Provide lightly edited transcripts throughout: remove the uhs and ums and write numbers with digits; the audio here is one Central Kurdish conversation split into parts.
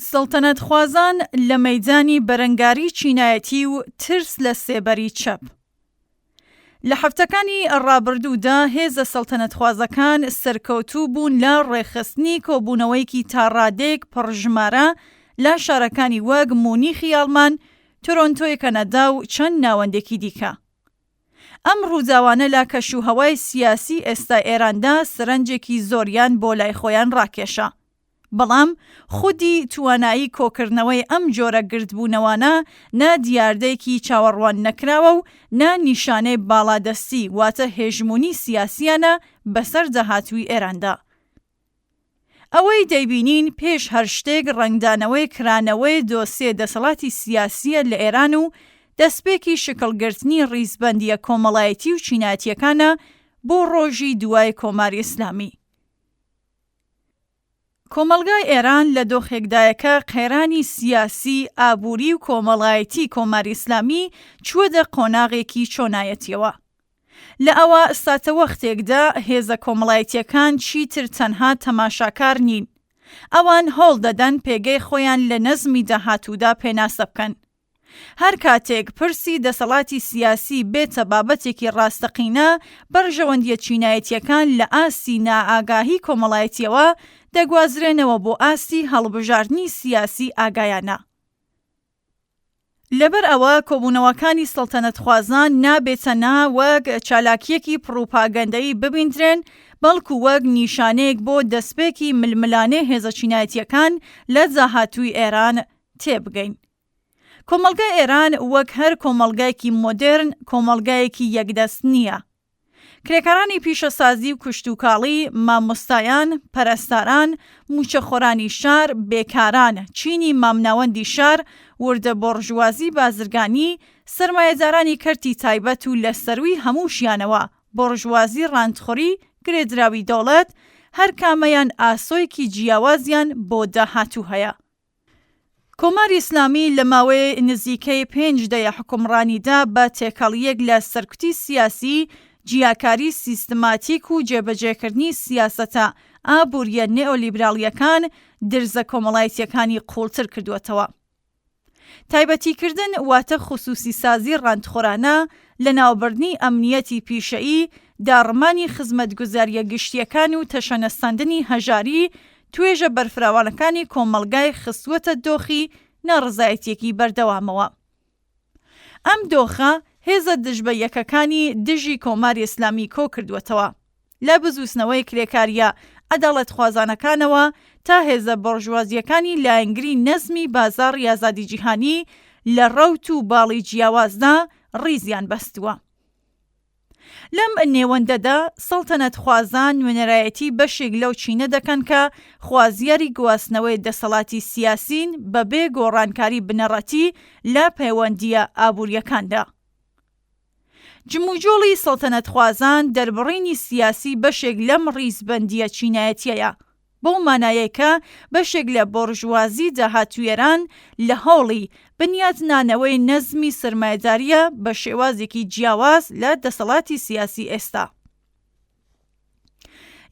سەڵتەنەتخوازان لە مەیدانی بەرەنگاری چینایەتی و ترس لە سێبەری چەپ. لە هەفتەکانی ڕابردوودا هێزە سەڵتەنەتخوازەکان سەرکەوتوو بوون لە ڕێکخستنی کۆبوونەوەیەکی تا ڕادەیەک پڕژمارە لە شارەکانی وەک مونیخی ئاڵمان، تۆرۆنتۆی کەنەدا و چەند ناوەندێکی دیکە. ئەم ڕووداوانە لە کەشوهەوای سیاسی ئێستای ئێراندا سەرنجێکی زۆریان بۆ لای خۆیان ڕاکێشا. بەڵام خودی توانایی کۆکردنەوەی ئەم جۆرە گردبوونەوانە نە دیاردەیەکی چاوەڕوان نەکراوە و نە نیشانەی باڵادەستی واتە هێژموونی سیاسییانە بەسەر داهاتووی ئێراندا. ئەوەی دەیبینین پێش هەر شتێک ڕەنگدانەوەی کرانەوەی دۆسیە دەسەڵاتی سیاسییە لە ئێران و دەستپێکی شکڵگرتنی ڕیزبەندییە کۆمەڵایەتی و چینایەتییەکانە بۆ ڕۆژی دوای کۆماری ئیسلامی. کۆمەڵگای ئێران لە دۆخێکدایە کە قەیرانی سیاسی، ئابووری و کۆمەڵایەتی کۆماری ئیسلامی چووەتە قۆناغێکی چۆنایەتییەوە. لە ئەوا ساتەوەختێکدا هێزە کۆمەڵایەتییەکان چیتر تەنها تەماشاکار نین. ئەوان هەوڵ دەدەن پێگەی خۆیان لە نەزمی داهاتوودا پێناسە بکەن. هەر کاتێک پرسی دەسەڵاتی سیاسی بێتە بابەتێکی ڕاستەقینە، بەرژەوەندییە چینایەتییەکان لە ئاستی نائاگاهی کۆمەڵایەتییەوە دەگوازرێنەوە بۆ ئاستی هەڵبژاردنی سیاسی ئاگایانە. لەبەر ئەوە کۆبوونەوەکانی سەڵتەنەتخوازان نابێ تەنها وەک چالاکییەکی پڕوپاگەندەیی ببیندرێن، بەڵکو وەک نیشانەیەک بۆ دەستپێکی ململانێ هێزە چینایەتییەکان لە داهاتووی ئێران تێبگەین. کۆمەڵگای ئێران وەک هەر کۆمەڵگایەکی مۆدێرن کۆمەڵگایەکی یەکدەست نییە. کرێکارانی پیشەسازی و کشتوکاڵی، مامۆستایان، پەرستاران، مووچەخۆرانی شار، بێکاران، چینی مامناوەندی شار، وردە بۆڕژوازی بازرگانی، سەرمایەدارانی کەرتی تایبەت و لە سەرووی هەمووشیانەوە بۆڕژوازی ڕانتخۆری گرێدراوی دەوڵەت، هەرکامەیان ئاسۆیەکی جیاوازیان بۆ داهاتوو هەیە. کۆماری ئیسلامی لە ماوەی نزیکەی پێنج دەیە حوکمڕانیدا بە تێکەڵییەک لە سەرکوتی سیاسی، جیاکاری سیستماتیک و جێبەجێکردنی سیاسەتە ئابوورییە نئۆلیبراڵییەکان، درزە کۆمەڵایەتییەکانی قووڵتر کردووەتەوە. تایبەتیکردن واتە خسووسیسازی ڕانتخۆرانە، لەناوبردنی ئەمنییەتی پیشەیی، داڕمانی خزمەتگوزارییە گشتییەکان و تەشەنەسەندنی هەژاری، توێژە بەرفراوانەکانی کۆمەڵگای خستووەتە دۆخی ناڕەزایەتییەکی بەردەوامەوە. ئەم دۆخە هێزە دژبە یەکەکانی دژی کۆماری ئیسلامی کۆکردووەتەوە. لە بزووتنەوەی کرێکارییە عەداڵەتخوازانەکانەوە تا هێزە بۆرژوازییەکانی لایەنگری نەزمی بازاڕی ئازادی جیهانی لە ڕەوت و باڵی جیاوازدا ڕیزیان بەستووە. لەم نێوەندەدا سەڵتەنەتخوازان نوێنەرایەتی بەشێک لەو چینە دەکەن کە خوازیاری گواستنەوەی دەسەڵاتی سیاسین بەبێ گۆڕانکاری بنەڕەتی لە پەیوەندییە ئابوورییەکاندا. جموجۆڵی سەڵتەنەتخوازان دەربڕینی سیاسی بەشێک لەم ڕیزبەندییە چینایەتییەیە، بەو مانایەی کە بەشێک لە بۆرژوازی داهاتووی ئێران لە هەوڵی بنیاتنانەوەی نەزمی سەرمایەدارییە بە شێوازێکی جیاواز لە دەسەڵاتی سیاسی ئێستا.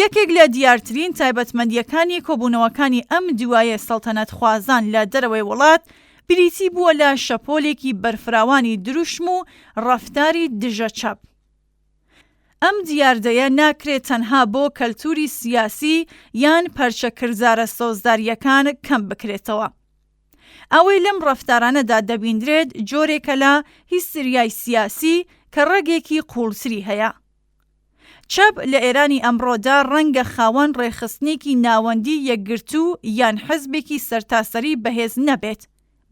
یەکێک لە دیارترین تایبەتمەندییەکانی کۆبوونەوەکانی ئەم دوایەی سەڵتەنەتخوازان لە دەرەوەی وڵات، بریتی بووە لە شەپۆلێکی بەرفراوانی دروشم و ڕەفتاری دژە چەپ. ئەم دیاردەیە ناکرێت تەنها بۆ کەلتوری سیاسی یان پەرچەکردارە سۆزدارییەکان کەم بکرێتەوە. ئەوەی لەم ڕەفتارانەدا دەبیندرێت جۆرێکە لە هیستریای سیاسی کە ڕەگێکی قووڵتری هەیە. چەپ لە ئێرانی ئەمڕۆدا ڕەنگە خاوەن ڕێکخستنێکی ناوەندی یەکگرتوو یان حزبێکی سەرتاسەری بەهێز نەبێت،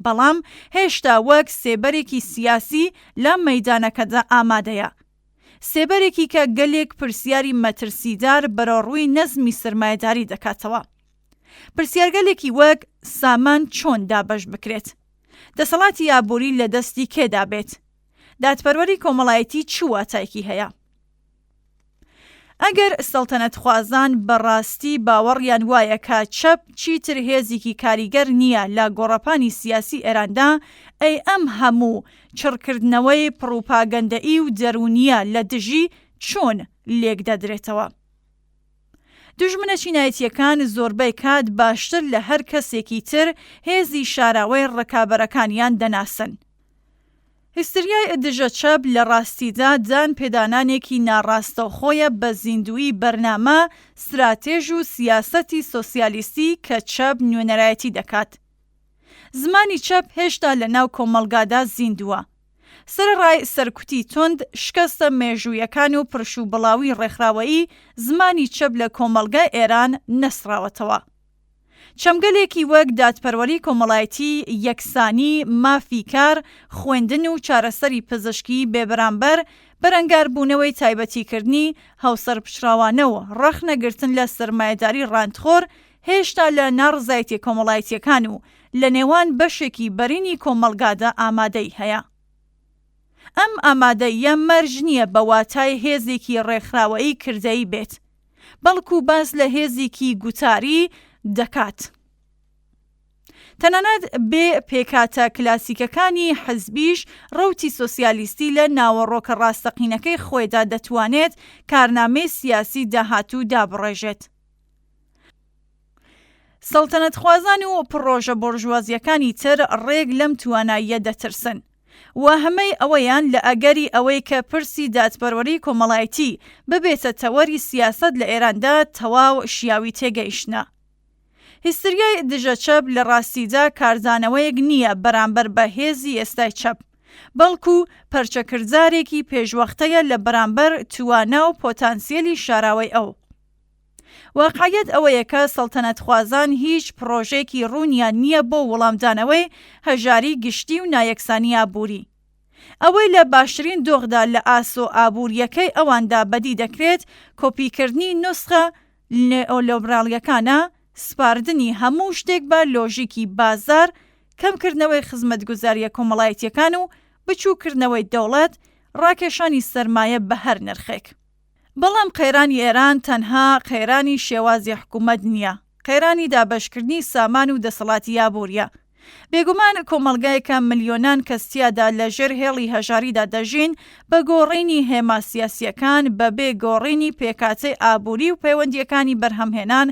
بەڵام هێشتا وەک سێبەرێکی سیاسی لە مەیدانەکەدا ئامادەیە. سێبەرێکی کە گەلێک پرسیاری مەترسیدار بەرەوڕووی نەزمی سەرمایەداری دەکاتەوە. پرسیارگەلێکی وەک سامان چۆن دابەش بکرێت؟ دەسەڵاتی ئابووری لە دەستی کێدا بێت؟ دادپەروەری کۆمەڵایەتی چ واتایەکی هەیە؟ ئەگەر سەڵتەنەتخوازان بە ڕاستی باوەڕیان وایە کە چەپ چیتر هێزیکی کاریگەر نییە لە گۆڕەپانی سیاسی ئێراندا، ئەی ئەم هەموو چڕکردنەوەی پڕوپاگەندەیی و دەروونییە لە دژی چۆن لێکدەدرێتەوە؟ دوژمنە چینایەتییەکان زۆربەی کات باشتر لە هەر کەسێکی تر هێزی شاراوەی ڕکابەرەکانیان دەناسن. هیستریای دژە چەپ لە ڕاستیدا دان پێدانانێکی ناڕاستەوخۆیە بە زیندوویی بەرنامە، ستراتێژ و سیاسەتی سۆسیالیستی کە چەپ نوێنەرایەتی دەکات. زمانی چەپ هێشتا لە ناو کۆمەڵگادا زیندووە. سەرەڕای سەرکوتی توند، شکەستە مێژوویەکان و پرشوبڵاوی ڕێکخراوەیی، زمانی چەپ لە کۆمەڵگای ئێران نەسڕاوەتەوە. چەمگەلێکی وەک دادپەروەری کۆمەڵایەتی، یەکسانی، مافی کار، خوێندن و چارەسەری پزیشکیی بێبەرامبەر، بەرەنگاربوونەوەی تایبەتیکردنی هاوسەرپچڕاوانە و ڕەخنەگرتن لە سەرمایەداری ڕانتخۆر هێشتا لە ناڕەزایەتیە کۆمەڵایەتیەکان و لە نێوان بەشێکی بەرینی کۆمەڵگادا ئامادەیی هەیە. ئەم ئامادەییە مەرج نییە بە واتای هێزێکی ڕێکخراوەیی کردەیی بێت، بەڵکو باس لە هێزیکی گوتاری دەکات. تەنانەت بێ پێکهاتە کلاسیکەکانی حزبیش، ڕەوتی سۆسیالیستی لە ناوەڕۆکە ڕاستەقینەکەی خۆیدا دەتوانێت کارنامەی سیاسی داهاتوو دابڕێژێت. سەڵتەنەتخوازان و پڕۆژە بۆرژوازییەکانی تر ڕێک لەم تواناییە دەترسن. وەهمەی ئەوەیان لە ئەگەری ئەوەی کە پرسی دادپەروەری کۆمەڵایەتی ببێتە تەوەری سیاسەت لە ئێراندا تەواو شیاوی تێگەیشتنە. هیستریای دژە چەپ لە ڕاستیدا کاردانەوەیەک نییە بەرامبەر بە هێزی ئێستای چەپ، بەڵکو پەرچەکردارێکی پێشوەختەیە لە بەرامبەر توانا و پۆتانسیەلی شاراوەی ئەو. واقعیەت ئەوەیە کە سەڵتەنەتخوازان هیچ پڕۆژەیەکی ڕوونیان نییە بۆ وڵامدانەوەی هەژاری گشتی و نایەکسانی ئابووری. ئەوەی لە باشترین دۆخدا لە ئاسۆ ئابوورییەکەی ئەواندا بەدی دەکرێت کۆپیکردنی نوسخە نێئۆلۆبراڵیەکانە، سپاردنی هەموو شتێک بە لۆژیکی بازار، کەمکردنەوەی خزمەتگوزارییە کۆمەڵایەتییەکان و بچووککردنەوەی دەوڵەت، ڕاکێشانی سەرمایە بە هەر نرخێک. بەڵام قەیرانی ئێران تەنها قەیرانی شێوازی حکومەت نییە، قەیرانی دابەشکردنی سامان و دەسەڵاتی ئابوورییە. بێگومان کۆمەڵگایەک کە ملیۆنان کەس تیادا لە ژێر هێڵی هەژاریدا دەژین، بە گۆڕینی هێما سیاسییەکان، بەبێ گۆڕینی پێکهاتەی ئابووری و پەیوەندییەکانی بەرهەمهێنان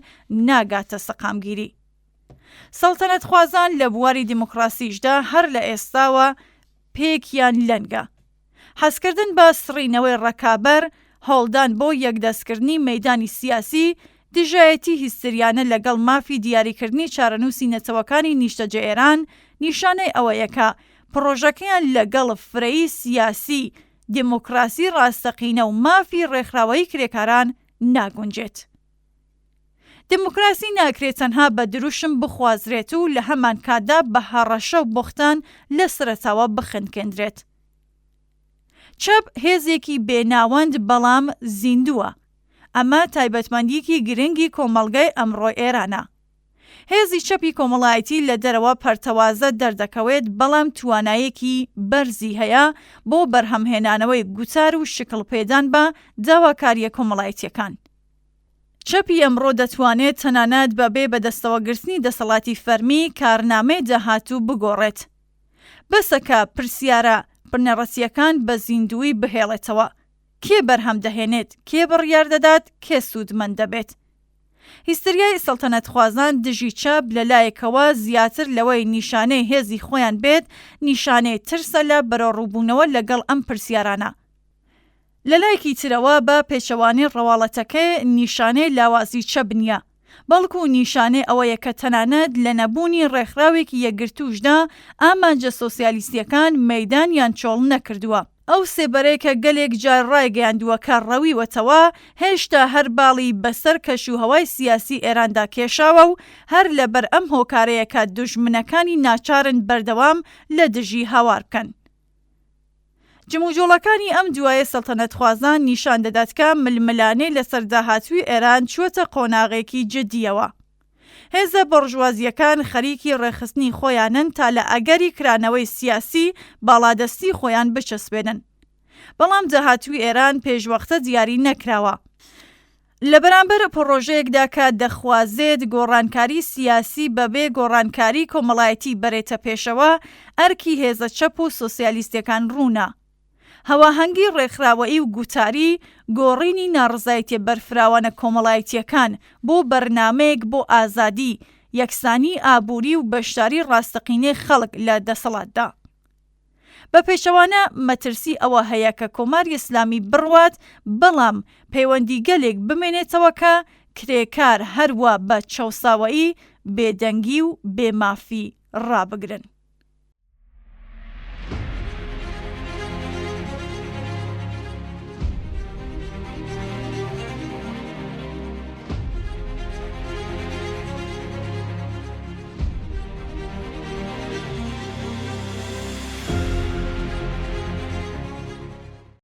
ناگاتە سەقامگیری. سەڵتەنەتخوازان لە بواری دیموکراسیشدا هەر لە ئێستاوە پێکیان لەنگە. حەزکردن بە سڕینەوەی ڕەکابەر، هەوڵدان بۆ یەکدەستکردنی مەیدانی سیاسی، دژایەتی هیستریانە لەگەڵ مافی دیاریکردنی چارەنووسی نەتەوەکانی نیشتەجێ ئێران، نیشانەی ئەوەیە کە پڕۆژەکەیان لەگەڵ فرەیی سیاسی، دێموکراسی ڕاستەقینە و مافی ڕێکخراوەیی کرێکاران ناگونجێت. دێموکراسی ناکرێت تەنها بە دروشم بخوازرێت و لە هەمانکاتدا بە هەڕەشە و بوختان لە سەرەتاوە بخنکێندرێت. چەپ هێزێکی بێ ناوەند بەڵام زیندووە. ئەمە تایبەتمەندییەکی گرنگی کۆمەڵگای ئەمڕۆی ئێرانە. هێزی چەپی کۆمەڵایەتی لە دەرەوە پەرتەوازە دەردەکەوێت بەڵام توانایەکی بەرزی هەیە بۆ بەرهەمهێنانەوەی گوتار و شکڵپێدان بە داواکارییە کۆمەڵایەتییەکان. چەپی ئەمڕۆ دەتوانێت تەنانەت بە بێ بەدەستەوەگرتنی دەسەڵاتی فەرمی کارنامەی داهاتوو بگۆڕێت. بەسە کە پرسیارە بنەڕەتییەکان بە زیندووی بهێڵێتەوە، کێ بەرهەم دەهێنێت، کێ بڕیار دەدات، کێ سوودمەند دەبێت؟ هیستریای سەڵتەنەتخوازان دژی چەپ لە لایەکەوە زیاتر لەوەی نیشانەی هێزی خۆیان بێت، نیشانەی ترسە لە بەرەوڕووبوونەوە لەگەڵ ئەم پرسیارانە. لە لایەکی ترەوە بە پێچەوانەی ڕەواڵەتەکەی نیشانەی لاوازی چەپ نییە، بەڵکو نیشانەی ئەوەیە کە تەنانەت لە نەبوونی ڕێکخراوێکی یەکگرتووشدا ئامانجە سۆسیالیستییەکان مەیدانیان چۆڵ نەکردووە. ئەو سێبەرەی کە گەلێک جار ڕایگەیاندووە کە ڕەویوەتەوە، هێشتا هەر باڵی بەسەر کەشوهەوای سیاسی ئێراندا کێشاوە و هەر لەبەر ئەم هۆکارەیە کە دوژمنەکانی ناچارن بەردەوام لە دژی هاوار بکەن. جموجوڵەکانی ئەم دوایەی سەڵتەنەتخوازان نیشان دەدات کە ململانێ لەسەر داهاتووی ئێران چووەتە قۆناغێکی جدییەوە. هێزە بۆرژوازییەکان خەریکی ڕێکخستنی خۆیانن تا لە ئەگەری کرانەوەی سیاسی باڵادەستی خۆیان بچەسپێنن. بەڵام داهاتووی ئێران پێشوەختە دیاری نەکراوە. لە بەرامبەر پڕۆژەیەکدا کە دەخوازێت گۆڕانکاری سیاسی بەبێ گۆڕانکاری کۆمەڵایەتی بەرێتە پێشەوە، ئەرکی هێزە چەپ و سۆسیالیستەکان ڕوونە. هەواهەنگی ڕێکخراوەیی و گوتاری، گۆڕینی ناڕەزایەتیە بەرفراوانە کۆمەڵایەتیەکان بۆ بەرنامەیەک بۆ ئازادی، یەکسانی ئابووری و بەشداری ڕاستەقینەی خەڵک لە دەسەڵاتدا. بە پێچەوانە مەترسی ئەوە هەیە کە کۆماری ئیسلامی بڕوات بەڵام پەیوەندیگەلێک بمێنێتەوە کە کرێکار هەروا بە چەوساوەیی، بێدەنگی و بێ مافی ڕابگرن.